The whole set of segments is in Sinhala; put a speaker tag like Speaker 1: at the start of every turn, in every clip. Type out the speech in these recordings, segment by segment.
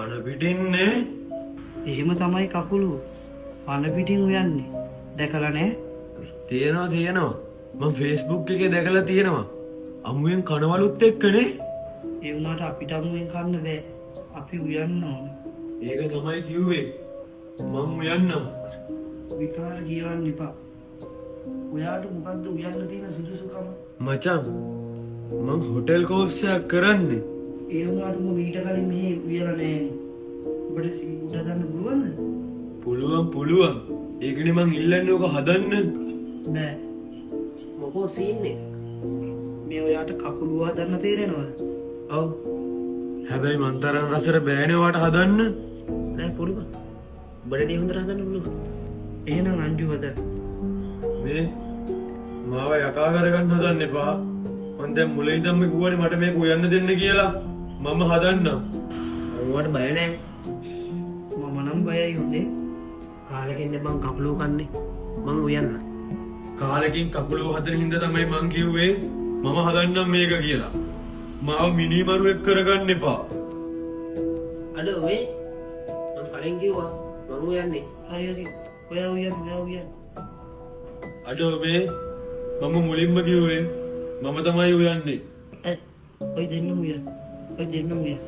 Speaker 1: පණ පිටින්නේ.
Speaker 2: එහෙම තමයි කකුළු පණ පිටින් උයන්නේ. දැකලා නෑ?
Speaker 1: තියෙනවා තියෙනවා. මං Facebook එකේ දැකලා තියෙනවා. අමුවෙන් කනවලුත් එක්කනේ.
Speaker 2: ඒ වුණාට අපිට අමුවෙන් කන්න බෑ. අපි උයන්න ඕන.
Speaker 1: ඒක තමයි කිව්වේ. මං උයන්නම්.
Speaker 2: විකාර කියවන්න එපා. ඔයාට මොකද්ද උයන්න තියෙන සුදුසුකම?
Speaker 1: මචං මං හොටෙල් කෝස් එකක් කරන්නේ.
Speaker 2: ඒ වුණාට උඹ මීට කලින් මෙහෙ උයලා නෑනේ. උඹට සීෆුඩ් හදන්න පුළුවන්ද?
Speaker 1: පුළුවන් පුළුවන්. ඒකනේ මං ඉල්ලන්නේ ඔක හදන්න.
Speaker 2: බෑ.
Speaker 3: මොකෝ සීන් එක?
Speaker 2: මේ ඔයාට කකුලුව හදන්න තේරෙනවද?
Speaker 3: ඔව්.
Speaker 1: හැබැයි මං තරම් රසට බෑනේ ඔයාට හදන්න.
Speaker 3: නෑ පුළුවන්. උඹට නේ හොඳට හදන්න පුළුවන්.
Speaker 2: එහෙනම් අංජු හදන්න.
Speaker 1: මේ මාව යකා කරගන්න හදන්න එපා. මං දැන් මුල ඉඳන්ම කිව්වනේ මට මේක උයන්න දෙන්න කියලා. මම හදන්නම්.
Speaker 3: උඹට බය නෑ.
Speaker 2: මම නම් බයයි හොඳේ.
Speaker 3: කාලෙකින් බං කකුලුව කන්නේ. මං උයන්න.
Speaker 1: කාලෙකින් කකුලුව හදන හින්දා තමයි මං කිව්වේ මම හදන්නම් මේක කියලා. මාව මිනීමරුවෙක් කරගන්න එපා.
Speaker 3: අඩෝ මේ මං කලින් කිව්වා මං උයන්නේ.
Speaker 2: හරි හරි. ඔයා උයන්න ඔයා උයන්න.
Speaker 1: අඩෝ මේ මම මුලින්ම කිව්වේ මම තමයි උයන්නේ.
Speaker 2: ඈ ඔය දෙන්නම උයන්න. ඔය දෙන්නම උයන්න.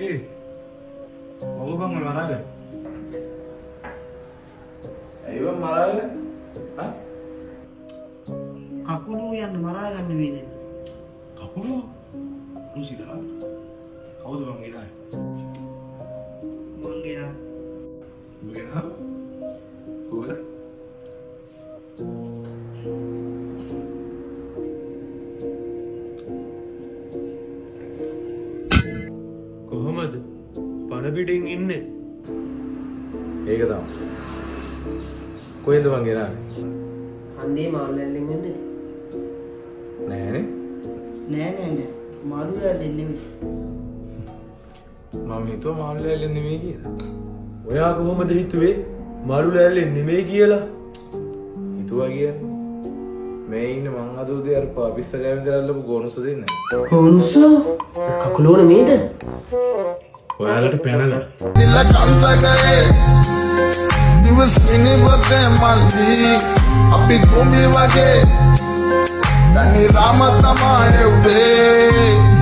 Speaker 4: ඒ ඔබ බං ඔය මරාගෙන. ඇයි බං මරාගෙන? ආ?
Speaker 2: කකුළු උයන්න මරා ගන්න මේ දෙන්න.
Speaker 4: කකුලෝ? රුසිලා. කවුද බං ගෙනාවේ?
Speaker 2: මං ගෙනාවේ.
Speaker 4: උඹ ගෙනාව? කොහොමද?
Speaker 1: කොහොමද පණ පිටින් ඉන්නේ?
Speaker 4: ඒක තමයි. කොහෙන්ද බං ගෙනාවේ?
Speaker 3: හන්දියේ මාළු ලෑල්ලෙන් වෙන්නේ නැති.
Speaker 4: නෑනේ.
Speaker 2: නෑ නෑ නෑ. මාළු ලෑල්ලෙන් නෙමෙයි.
Speaker 4: මම හිතුවා මාළු ලෑල්ලෙන් නෙමෙයි කියලා.
Speaker 1: ඔයා කොහොමද හිතුවේ මාළු ලෑල්ලෙන් නෙමෙයි කියලා?
Speaker 4: හිතුවා කියන්නේ. මේ ඉන්න මං අද උදේ අර පාපිස්ත කෑම ඉඳලා අල්ලපු ගෝනුස දෙන්නේ.
Speaker 2: කොන්සෝ
Speaker 3: කකුලුව නේද?
Speaker 4: ඔයාලට පැනලා.
Speaker 5: දිවසිනි බතේ මල්ලි අපි කුඹි වගේ තනි රාම තමා එව්වේ.